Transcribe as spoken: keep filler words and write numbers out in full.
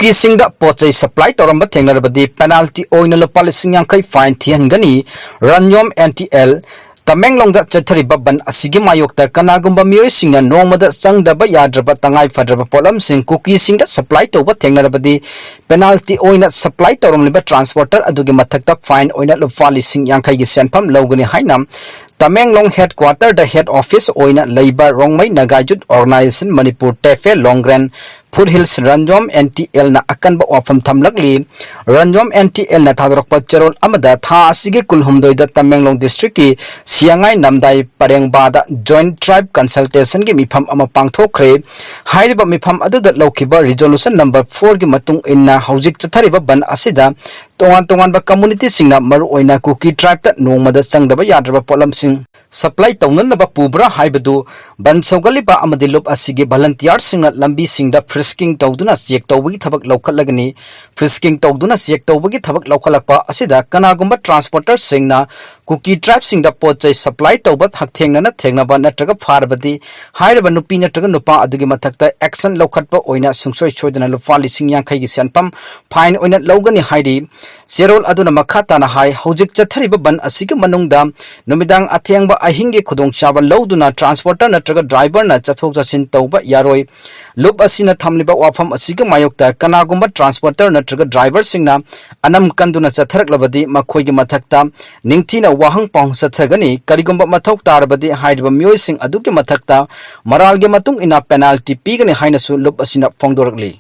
ꯀꯨꯀꯤꯁꯤꯡꯗ ꯄꯣꯠ ꯆꯩ ꯁꯄ꯭ꯂꯥꯏ ꯇꯧꯔꯝꯕ ꯊꯦꯡꯅꯔꯕꯗꯤ ꯄꯦꯅꯥꯜꯇꯤ ꯑꯣꯏꯅ ꯂꯨꯄꯥ ꯂꯤꯁꯤꯡ ꯌꯥꯡꯈꯩ ꯐꯥꯏꯟ ꯊꯤꯍꯟꯒꯅꯤ꯫ ꯔꯟꯌꯣꯝ ꯑꯦꯟ ꯇꯤ ꯑꯦꯜ꯫ ꯇꯃꯦꯡꯂꯣꯡꯗ ꯆꯠꯊꯔꯤꯕ ꯕꯟ ꯑꯁꯤꯒꯤ ꯃꯥꯌꯣꯛꯇ ꯀꯅꯥꯒꯨꯝꯕ ꯃꯤꯑꯣꯏꯁꯤꯡꯅ ꯅꯣꯡꯃꯗ ꯆꯪꯗꯕ ꯌꯥꯗ꯭ꯔꯕ ꯇꯉꯥꯏ ꯐꯗ꯭ꯔꯕ ꯄꯣꯠꯂꯝꯁꯤꯡ ꯀꯨꯀꯤꯁꯤꯡꯗ ꯁꯄ꯭ꯂꯥꯏ ꯇꯧꯕ ꯊꯦꯡꯅꯔꯕꯗꯤ ꯄꯦꯅꯥꯜꯇꯤ ꯑꯣꯏꯅ ꯁꯄ꯭ꯂꯥꯏ ꯇꯧꯔꯝꯂꯤꯕ ꯇ꯭ꯔꯥꯟꯁꯄꯣꯔꯇꯔ ꯑꯗꯨꯒꯤ ꯃꯊꯛꯇ ꯐꯥꯏꯟ ꯑꯣꯏꯅ ꯂꯨꯄꯥ ꯂꯤꯁꯤꯡ ꯌꯥꯡꯈꯩꯒꯤ ꯁꯦꯟꯐꯝ ꯂꯧꯒꯅꯤ ꯍꯥꯏꯅ ꯇꯃꯦꯡꯂꯣꯡ ꯍꯦꯗ ꯀ꯭ꯋꯥꯇꯔꯗ ꯍꯦꯗ ꯑꯣꯐꯤꯁ ꯑꯣꯏꯅ ꯂꯩꯕ ꯔꯣꯡꯃꯩ ꯅꯥꯒꯥ ꯌꯨꯠ ꯑꯣꯔꯒꯅꯥꯏꯖꯦꯁꯟ ꯃꯅꯤꯄꯨꯔ ꯇꯦꯐꯦ ꯂꯣꯡꯒ꯭ꯔꯦꯟ ꯐꯨꯠ ꯍꯤꯜꯁ ꯔꯟꯖꯣꯝ ꯑꯦꯟ ꯇꯤ ꯑꯦꯜꯅ ꯑꯀꯟꯕ ꯋꯥꯐꯝ ꯊꯝꯂꯛꯂꯤ꯫ ꯔꯟꯖꯣꯝ ꯑꯦꯟ ꯇꯤ ꯑꯦꯜꯅ ꯊꯥꯗꯣꯔꯛꯄ ꯆꯦꯔꯣꯜ ꯑꯃꯗ ꯊꯥ ꯑꯁꯤꯒꯤ ꯀꯨꯟꯍꯨꯝꯗꯣꯏꯗ ꯇꯃꯦꯡꯂꯣꯡ ꯗꯤꯁꯇ꯭ꯔꯤꯛꯀꯤ ꯁꯤꯌꯥꯉꯥꯏ ꯅꯝꯗꯥꯏ ꯄꯔꯦꯡꯕꯥꯗ ꯖꯣꯏꯟꯠ ꯇ꯭ꯔꯥꯏꯕ ꯀꯟꯁꯜꯇꯦꯁꯟꯒꯤ ꯃꯤꯐꯝ ꯑꯃ ꯄꯥꯡꯊꯣꯛꯈ꯭ꯔꯦ꯫ ꯍꯥꯏꯔꯤꯕ ꯃꯤꯐꯝ ꯑꯗꯨꯗ ꯂꯧꯈꯤꯕ ꯔꯤꯖꯣꯂꯨꯁꯟ ꯅꯝꯕꯔ ꯐꯣꯔꯒꯤ ꯃꯇꯨꯡ ꯏꯟꯅ ꯍꯧꯖꯤꯛ ꯆꯠꯊꯔꯤꯕ ꯕꯟ ꯑꯁꯤꯗ ꯇꯣꯉꯥꯟ ꯇꯣꯉꯥꯟꯕ ꯀꯝꯃꯨꯅꯤꯇꯤꯁꯤꯡꯅ ꯃꯔꯨꯑꯣꯏꯅ ꯀꯨꯀꯤ ꯇ꯭ꯔꯥꯏꯕꯇ ꯅꯣꯡꯃꯗ ꯆꯪꯗꯕ ꯌꯥꯗ꯭ꯔꯕ ꯄꯣꯠꯂꯝꯁꯤꯡ ꯁꯄ꯭ꯂꯥꯏ ꯇꯧꯅꯅꯕ ꯄꯨꯕ꯭ꯔꯥ ꯍꯥꯏꯕꯗꯨ ꯕꯟ ꯁꯧꯒꯠꯂꯤꯕ ꯑꯃꯗꯤ ꯂꯨꯞ ꯑꯁꯤꯒꯤ ꯚꯂꯟꯇꯤꯌꯥꯔꯁꯤꯡꯅ ꯂꯝꯕꯤꯁꯤꯡꯗ ꯐ꯭ꯔꯤꯁꯀꯤꯡ ꯇꯧꯗꯨꯅ ꯆꯦꯛ ꯇꯧꯕꯒꯤ ꯊꯕꯛ ꯂꯧꯈꯠꯂꯒꯅꯤ꯫ ꯐ꯭ꯔꯤꯁꯀꯤꯡ ꯇꯧꯗꯨꯅ ꯆꯦꯛ ꯇꯧꯕꯒꯤ ꯊꯕꯛ ꯂꯧꯈꯠꯂꯛꯄ ꯑꯁꯤꯗ ꯀꯅꯥꯒꯨꯝꯕ ꯇ꯭ꯔꯥꯟꯁꯄꯣꯔꯇꯔꯁꯤꯡꯅ ꯀꯨꯀꯤ ꯇ꯭ꯔꯥꯏꯕꯁꯤꯡꯗ ꯄꯣꯠ ꯆꯩ ꯁꯄ꯭ꯂꯥꯏ ꯇꯧꯕ ꯍꯛꯊꯦꯡꯅꯅ ꯊꯦꯡꯅꯕ ꯅꯠꯇ꯭ꯔꯒ ꯐꯥꯔꯕꯗꯤ ꯍꯥꯏꯔꯤꯕ ꯅꯨꯄꯤ ꯅꯠꯇ꯭ꯔꯒ ꯅꯨꯄꯥ ꯑꯗꯨꯒꯤ ꯃꯊꯛꯇ ꯑꯦꯛꯁꯟ ꯂꯧꯈꯠꯄ ꯑꯣꯏꯅ ꯁꯨꯡꯁꯣꯏ ꯁꯣꯏꯗꯅ ꯂꯨꯄꯥ ꯂꯤꯁꯤꯡ ꯌꯥꯡꯈꯩꯒꯤ ꯁꯦꯟꯐꯝ ꯐꯥꯏꯟ ꯑꯣꯏꯅ ꯂꯧꯒꯅꯤ ꯍꯥꯏꯔꯤ꯫ ꯆꯦꯔꯣꯜ ꯑꯗꯨꯅ ꯃꯈꯥ ꯇꯥꯅ ꯍꯥꯏ, ꯍꯧꯖꯤꯛ ꯆꯠꯊꯔꯤꯕ ꯕꯟ ꯑꯁꯤꯒꯤ ꯃꯅꯨꯡꯗ ꯅꯨꯃꯤꯗꯥꯡ ꯑꯊꯦꯡꯕ ꯑꯍꯤꯡꯒꯤ ꯈꯨꯗꯣꯡꯆꯥꯕ ꯂꯧꯗꯨꯅ ꯇ꯭ꯔꯥꯟꯁꯄꯣꯔꯇꯔ ꯅꯠꯇ꯭ꯔꯒ ꯗ꯭ꯔꯥꯏꯚꯔꯅ ꯆꯠꯊꯣꯛ ꯆꯠꯁꯤꯟ ꯇꯧꯕ ꯌꯥꯔꯣꯏ꯫ ꯂꯨꯞ ꯑꯁꯤꯅ ꯊꯝꯂꯤꯕ ꯋꯥꯐꯝ ꯑꯁꯤꯒꯤ ꯃꯥꯌꯣꯛꯇ ꯀꯅꯥꯒꯨꯝꯕ ꯇ꯭ꯔꯥꯟꯁꯄꯣꯔꯇꯔ ꯅꯠꯇ꯭ꯔꯒ ꯗ꯭ꯔꯥꯏꯚꯔꯁꯤꯡꯅ ꯑꯅꯝ ꯀꯟꯗꯨꯅ ꯆꯠꯊꯔꯛꯂꯕꯗꯤ ꯃꯈꯣꯏꯒꯤ ꯃꯊꯛꯇ ꯅꯤꯡꯊꯤꯅ ꯋꯥꯍꯪ ꯄꯥꯎꯍꯪ ꯆꯠꯊꯒꯅꯤ꯫ ꯀꯔꯤꯒꯨꯝꯕ ꯃꯊꯧ ꯇꯥꯔꯕꯗꯤ ꯍꯥꯏꯔꯤꯕ ꯃꯤꯑꯣꯏꯁꯤꯡ ꯑꯗꯨꯒꯤ ꯃꯊꯛꯇ ꯃꯔꯥꯜꯒꯤ ꯃꯇꯨꯡ ꯏꯟꯅ ꯄꯦꯅꯥꯜꯇꯤ ꯄꯤꯒꯅꯤ ꯍꯥꯏꯅꯁꯨ ꯂꯨꯞ ꯑꯁꯤꯅ ꯐꯣꯡꯗꯣꯔꯛꯂꯤ꯫